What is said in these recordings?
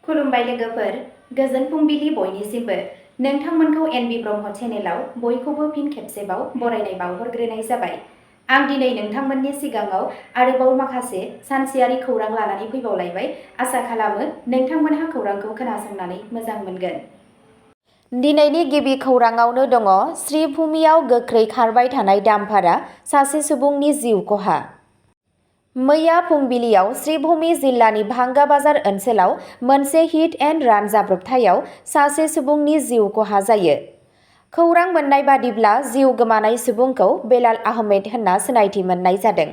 खुलुमबाय लोगोफोर, गोजोन फुंबिलि बयनिसिमबो। नोंथांमोनखौ एनबि ब्रह्म चेनेलाव बयखौबो फिन खेबसेबाव बरायनाय बावहरग्रोनाय जाबाय। आं दिनै नोंथांमोननि सिगाङाव आरोबाव माखासे सानसेयारि खौरां लानानै फैबावलायबाय। आसा खालामो नोंथांमोनहा खौरांखौ खोनासंनानै मोजां मोनगोन। दिनैनि गिबि खौराङावनो दङ श्रीभूमियाव गोख्रै खारबाय थानाय डाम्पारा सासे सुबुंनि जिउ खहा। मैया फुंबिलियाव श्रीभूमि जिल्लानि भांगा बाजार ओनसोलाव मोनसे हिट एन्ड रान जाब्रबथायाव सासे सुबुंनि जिउ खहा जायो। खौरां मोननाय बादिब्ला जिउ गोमानाय सुबुंखौ बेलाल आहमेद होनना सिनायथि मोननाय जादों।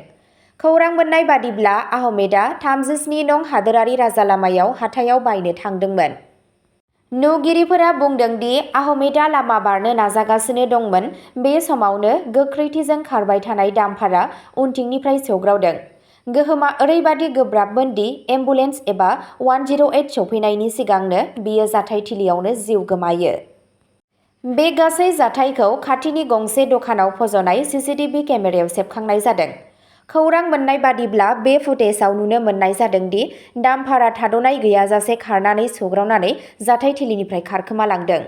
खौरां मोननाय बादिब्ला आहमेदआ 37 नं हादोरारि राजालामायाव हाथायाव बायनो थांदोंमोन। नुगिरिफोरा बुंदों दि आहमेदआ लामा बारनो नाजागासिनो दंमोन। बे समावनो गोख्रैथिजों खारबाय थानाय डाम्पारा उनथिंनिफ्राय सौग्रावदों। गोहोमा ओरैबादि गोब्राबमोन दि एम्बुलेन्स एबा 108 सौफैनायनि सिगांनो बियो जाथायथिलियावनो जिउ गोमायो। बे गासै जाथायखौ खाथिनि गंसे दखानाव फज'नाय सीसीटीवी केमेरायाव सेबखांनाय जादों। खौरां मोननाय बादिब्ला बे फुटेजआव नुनो मोननाय जादों दि डाम्पारा थाद'नाय गैयाजासे खारनानै सौग्रावनानै जाथायथिलिनिफ्राय खारखोमालांदों।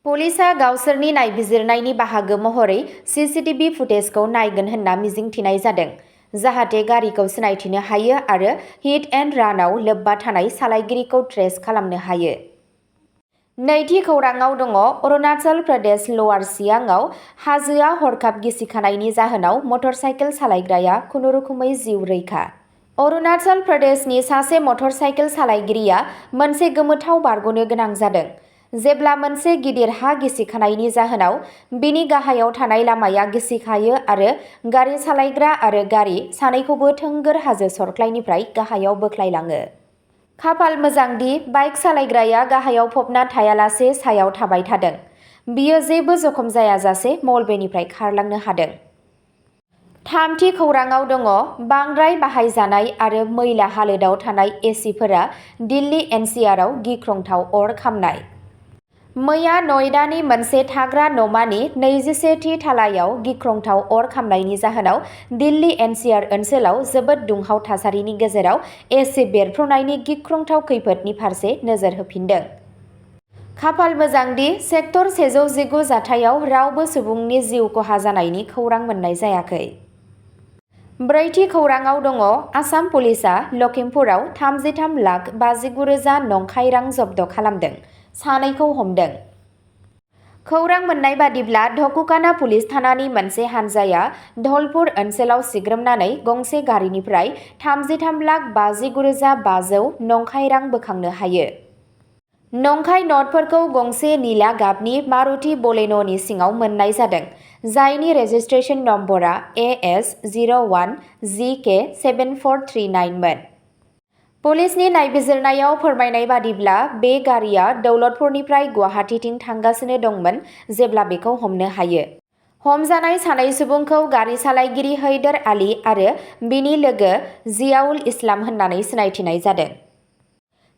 पुलिसआ गावसोरनि नायबिजिरनायनि बाहागो महरै सीसीटीवी फुटेजखौ नायगोन होनना मिजिंथिनाय जादों, जाहाथे गारिखौ सिनायथिनो हायो आरो हिट एन्ड रानआव लोब्बा थानाय सालायगिरिखौ ट्रेस खालामनो हायो। नैथि खौराङाव दङ अरुणाचल प्रदेश लवार सियांगआव हाजोआ हरखाब गिसिखानायनि जाहोनाव मटरसाइकेल सालायग्राया खुनुरुखुमै जिउ रैखा। अरुणाचल प्रदेशनि सासे मटरसाइकेल सालायगिरिया मोनसे गोमोथाव बारग'नो गोनां जादों, जेब्ला मोनसे गिदिर हा गिसिखानायनि जाहोनाव बिनि गाहायाव थानाय लामाया गिसिखायो आरो गारि सालायग्रा आरो गारि सानैखौबो थोंगोर हाजो सरख्लायनिफ्राय गाहायाव बोख्लायलाङो। खाफाल मोजां दि बाइक सालायग्राया गाहायाव फबना थायालासे सायाव थाबाय थादों। बियो जेबो जखम जायाजासे मलबेनिफ्राय खारलांनो हादों। थामथि खौराङाव दङ बांद्राय बाहायजानाय आरो मैला हालोदाव थानाय एसिफोरा दिल्ली एनसिआरआव गिख्रंथाव अर खामनाय। मैया नयडानि मोनसे थाग्रा न'मानि 21थि थालायाव गिख्रंथाव अर खामनायनि जाहोनाव दिल्ली एनसिआर ओनसोलाव जोबोद दुंहाव थासारिनि गेजेराव एसिड बेरफ्रुनायनि गिख्रंथाव खैफोदनि फारसे नोजोर होफिनदों। खाफाल मोजां दि सेक्टर 119 जाथायाव रावबो सुबुंनि जिउ खहा जानायनि खौरां मोननाय जायाखै। ब्रैथि खौराङाव दङ आसाम पुलिसआ लखिमपुराव 33,59,000 नंखाय रां जब्द खालामदों, सानैखौ हमदों। खौरां मोननाय बादिब्ला धकुकाना पुलिस थानानि मोनसे हानजाया धलपुर ओनसोलाव सिग्रोमनानै गंसे गारिनिफ्राय 33,59,500 नंखाय रां बोखांनो हायो। नंखाय नटफोरखौ गंसे निला गाबनि मारुति बलेन'नि सिङाव मोननाय जादों, जायनि रेजिस्ट्रेशन नम्बरा AS01GK7439 मोन। पुलिसनि नायबिजिरनायाव फोरमायनाय बादिब्ला बे गारिया दौलतपुरनिफ्राय गुवाहाटीथिं थांगासिनो दंमोन जेब्ला बेखौ हमनो हायो। हमजानाय सानै सुबुंखौ गारि सालायगिरि हैदर आली आरो बिनि लोगो जियाउल इस्लाम होननानै सिनायथिनाय जादों।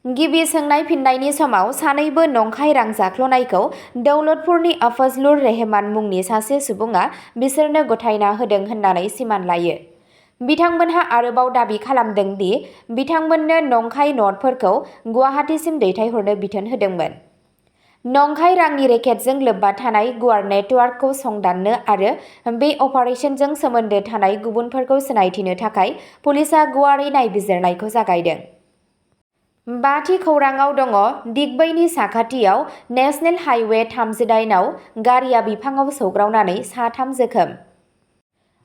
गिबि सोंनाय फिननायनि समाव सानैबो नंखाय रां जाख्ल'नायखौ दौलतपुरनि अफजलुर रहमान मुंनि सासे सुबुङा बिसोरनो गथायना होदों होननानै सिमान लायो। बिथांमोनहा आरोबाव दाबि खालामदों दि बिथांमोननो नंखाय नटफोरखौ गुवाहाटीसिम दैथायहरनो बिथोन होदोंमोन। नंखाय रांनि रेकेटजों लोब्बा थानाय गुवार नेटवार्कखौ संदाननो आरो बे अपारेशनजों सोमोन्दो थानाय गुबुनफोरखौ सिनायथिनो थाखाय पुलिसआ गुवारै नायबिजिरनायखौ जागायदों। बाथि खौराङाव दङ दिग्बैनि साखाथियाव नेशनेल हाइवे 38 आव गारिया बिफांआव सौग्रावनानै साथाम जोखोम।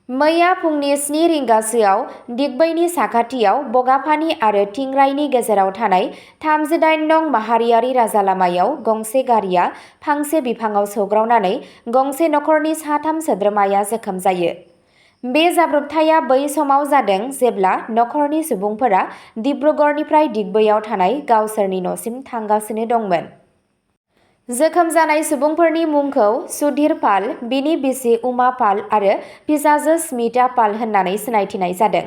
मैया फुंनि 7 रिंगासोआव दिग्बैनि साखाथियाव बगाफानि आरो थिंरायनि गेजेराव थानाय 38 नं माहारियारि राजालामायाव गंसे गारिया फांसे बिफांआव सौग्रावनानै गंसे नखरनि साथाम सोद्रोमाया जोखोम जायो। बे जाब्रबथाया बै समाव जादों जेब्ला नखरनि सुबुंफोरा डिब्रुगड़निफ्राय दिग्बैयाव थानाय गावसोरनि न'सिम थांगासिनो दंमोन। जोखोम जानाय सुबुंफोरनि मुंखौ सुधीर पाल, बिनि बिसि उमा पाल आरो फिसाजो स्मिता पाल होननानै सिनायथिनाय जादों।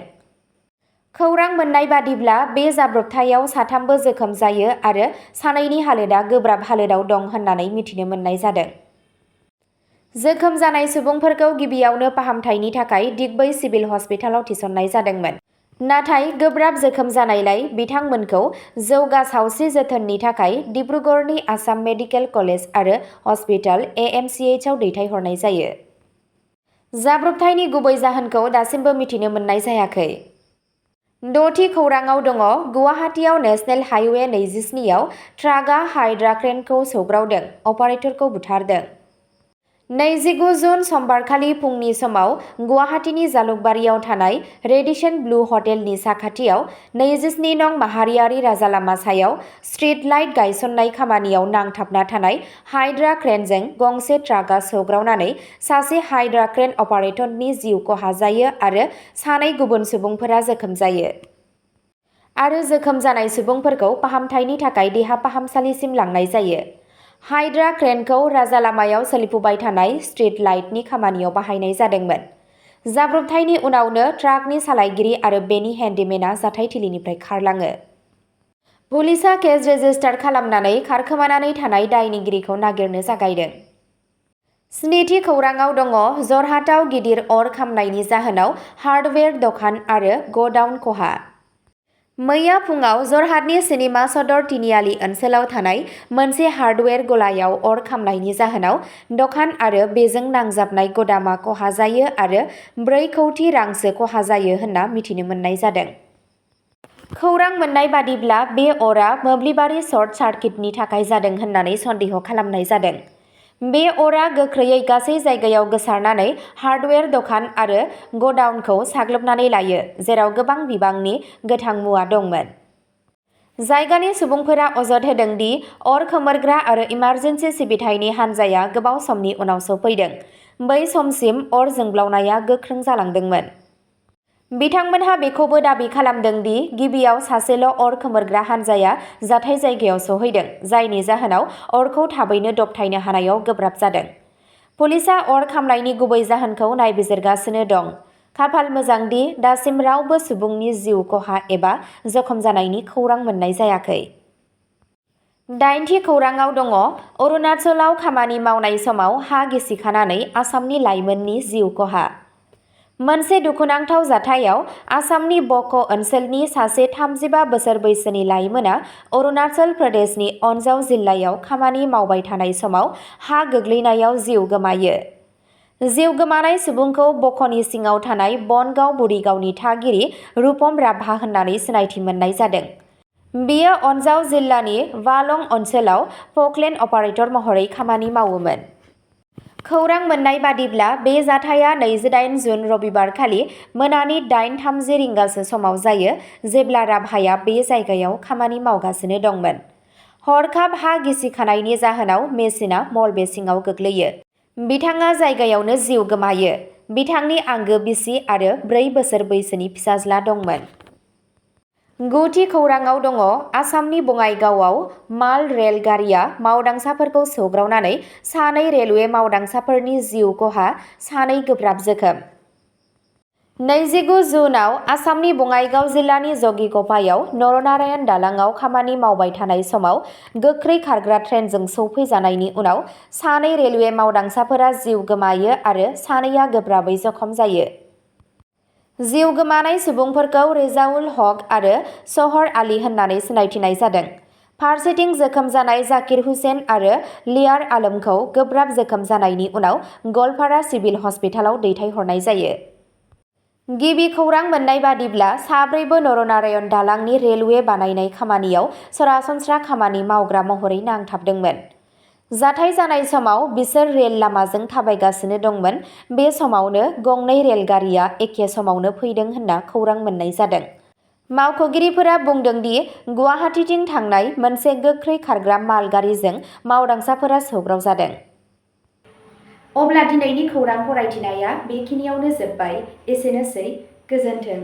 खौरां मोननाय बादिब्ला बे जाब्रबथायाव साथामबो जोखोम जायो आरो सानैनि हालोदा गोब्राब हालोदाव दं होननानै मिथिनो मोननाय जादों। जोखोम जानाय सुबुंफोरखौ गिबियावनो फाहामथायनि थाखाय दिग्बै सिभिल हस्पिटालाव थिसननाय जादोंमोन। नाथाय गोब्राब जोखोम जानायलाय बिथांमोनखौ जौगा सावस्रि जोथोननि थाखाय डिब्रुगड़नि आसाम मेडिकेल कलेज आरो हस्पिटाल AMCHआव दैथायहरनाय जायो। जाब्रबथायनि गुबै जाहोनखौ दासिमबो मिथिनो मोननाय जायाखै। 6थि खौराङाव दङ गुवाहाटीआव नेशनेल हाइवे 27आव ट्राकआ हाइड्राक्रेनखौ सौग्रावदों, अपारेटरखौ बुथारदों। 29 जुन समबारखालि फुंनि समाव गुवाहाटीनि जालुकबारियाव थानाय रेडिसन ब्लु हटेलनि साखाथियाव 27 नं माहारियारि राजालामा सायाव स्ट्रीट लाइट गायसननाय खामानियाव नांथाबना थानाय हाइड्रा क्रेनजों गंसे ट्राकआ सौग्रावनानै सासे हाइड्रा क्रेन अपारेटरनि जिउ खहा जायो आरो 2 गुबुन सुबुंफोरा जोखोम जायो। आरो जोखोम जानाय सुबुंफोरखौ फाहामथायनि थाखाय देहा फाहामसालिसिम लांनाय जायो। हाइड्रा क्रेनखौ राजालामायाव सोलिफुबाय थानाय स्ट्रीट लाइटनि खामानियाव बाहायनाय जादोंमोन। जाब्रबथायनि उनावनो ट्राकनि सालायगिरि आरो बेनि हेन्डीमेनआ जाथायथिलिनिफ्राय खारलाङो। पुलिसआ केस रेजिस्टार खालामनानै खारखोमानानै थानाय दायनिगिरिखौ नागिरनो जागायदों। 7थि खौराङाव दङ जरहाटआव गिदिर अर खामनायनि जाहोनाव हार्डवेर दखान आरो गडाउन खहा। मैया फुङाव जरहाटनि सिनेमा सदर तिनिआलि ओनसोलाव थानाय मोनसे हार्डवेर गलायाव अर खामनायनि जाहोनाव दखान आरो बेजों नांजाबनाय गदामा खहा जायो आरो 4 कौटि रांसो खहा जायो होनना मिथिनो मोननाय जादों। खौरां मोननाय बादिब्ला बे अरआ मोब्लिबारि सर्ट सार्किटनि थाखाय जादों होननानै सन्देह खालामनाय जादों। बे अरआ गोख्रैयै गासै जायगायाव गोसारनानै हार्डवेर दखान आरो गडाउनखौ साग्लोबनानै लायो, जेराव गोबां बिबांनि गोथां मुवा दंमोन। जायगानि सुबुंफोरा अजद होदों दि अर खोमोरग्रा आरो इमारजेन्सि सिबिथायनि हान्जाया गोबाव समनि उनाव सौफैदों। बै समसिम अर जोंब्लावनाया गोख्रों जालांदोंमोन। बिथांमोनहा बेखौबो दाबि खालामदों दि गिबियाव सासेल' अर खोमोरग्रा हान्जाया जाथाय जायगायाव सौहैदों, जायनि जाहोनाव अरखौ थाबैनो दबथायनो हानायाव गोब्राब जादों। पुलिसआ अर खामनायनि गुबै जाहोनखौ नायबिजिरगासिनो दं। खाफाल मोजां दि दासिम रावबो सुबुंनि जिउ खहा एबा जखम जानायनि खौरां मोननाय जायाखै। 8थि खौराङाव दङ अरुणाचलाव खामानि मावनाय समाव हा गिसिखानानै आसामनि लाइमोननि जिउ खहा। मोनसे दुखुनांथाव जाथायाव आसामनि बक' ओनसोलनि सासे 35 बोसोर बैसोनि लाइमोना अरुणाचल प्रदेशनि अन्जाव जिल्लायाव खामानि मावबाय थानाय समाव हा गोग्लैनायाव जिउ गोमायो। जिउ गोमानाय सुबुंखौ बक'नि सिङाव थानाय बनगाव बुरिगावनि थागिरि रुपम राभा होननानै सिनायथि मोननाय जादों। बियो अन्जाव जिल्लानि वालं ओनसोलाव फकलेन अपारेटर महरै खामानि मावोमोन। खौरां मोननाय बादिब्ला बे जाथाया 28 जुन रबिबारखालि मोनानि 8:30 रिंगासो समाव जायो, जेब्ला राभाया बे जायगायाव खामानि मावगासिनो दंमोन। हरखाब हा गिसिखानायनि जाहोनाव मेसिनआ मलबे सिङाव गोग्लैयो। बिथाङा जायगायावनो जिउ गोमायो। बिथांनि आंगो बिसि आरो 4 बोसोर बैसोनि फिसाज्ला दंमोन। 9थि खौराङाव दङ आसामनि बङाइगावआव माल रेल गारिआ मावदांसाफोरखौ सौग्रावनानै 2 रेलवे मावदांसाफोरनि जिउ खहा, 2 गोब्राब जोखोम। 29 जुनआव आसामनि बङाइगाव जिल्लानि जगिघपायाव नरनारायण दालांआव खामानि मावबाय थानाय समाव गोख्रै खारग्रा ट्रेनजों सौफैजानायनि उनाव 2 रेलवे मावदांसाफोरा जिउ गोमायो आरो 2आ गोब्राबै जखम जायो। जिउ गोमानाय सुबुंफोरखौ रेजाउल हक आरो सहर आली होननानै सिनायथिनाय जादों। फारसेथिं जोखोम जानाय जाकिर हुसेन आरो लियार आलमखौ गोब्राब जोखोम जानायनि उनाव गलपारा सिभिल हस्पिटालाव दैथायहरनाय जायो। गिबि खौरां मोननाय बादिब्ला साब्रैबो नरनारायण दालांनि रेलवे बानायनाय खामानियाव सरासनस्रा खामानि मावग्रा महरै नांथाबदोंमोन। जाथाय जानाय समाव बिसोर रेल लामाजों थाबायगासिनो दंमोन। बे समावनो गंनै रेलगारिया एखे समावनो फैदों होनना खौरां मोननाय जादों। मावख'गिरिफोरा बुंदों दि गुवाहाटीथिं थांनाय मोनसे गोख्रै खारग्रा माल गारिजों मावदांसाफोरा सौग्रावजादों। अब्ला दिनैनि खौरां फरायथिनाया बेखिनियावनो जोबबाय। एसेनोसै, गोजोन्थों।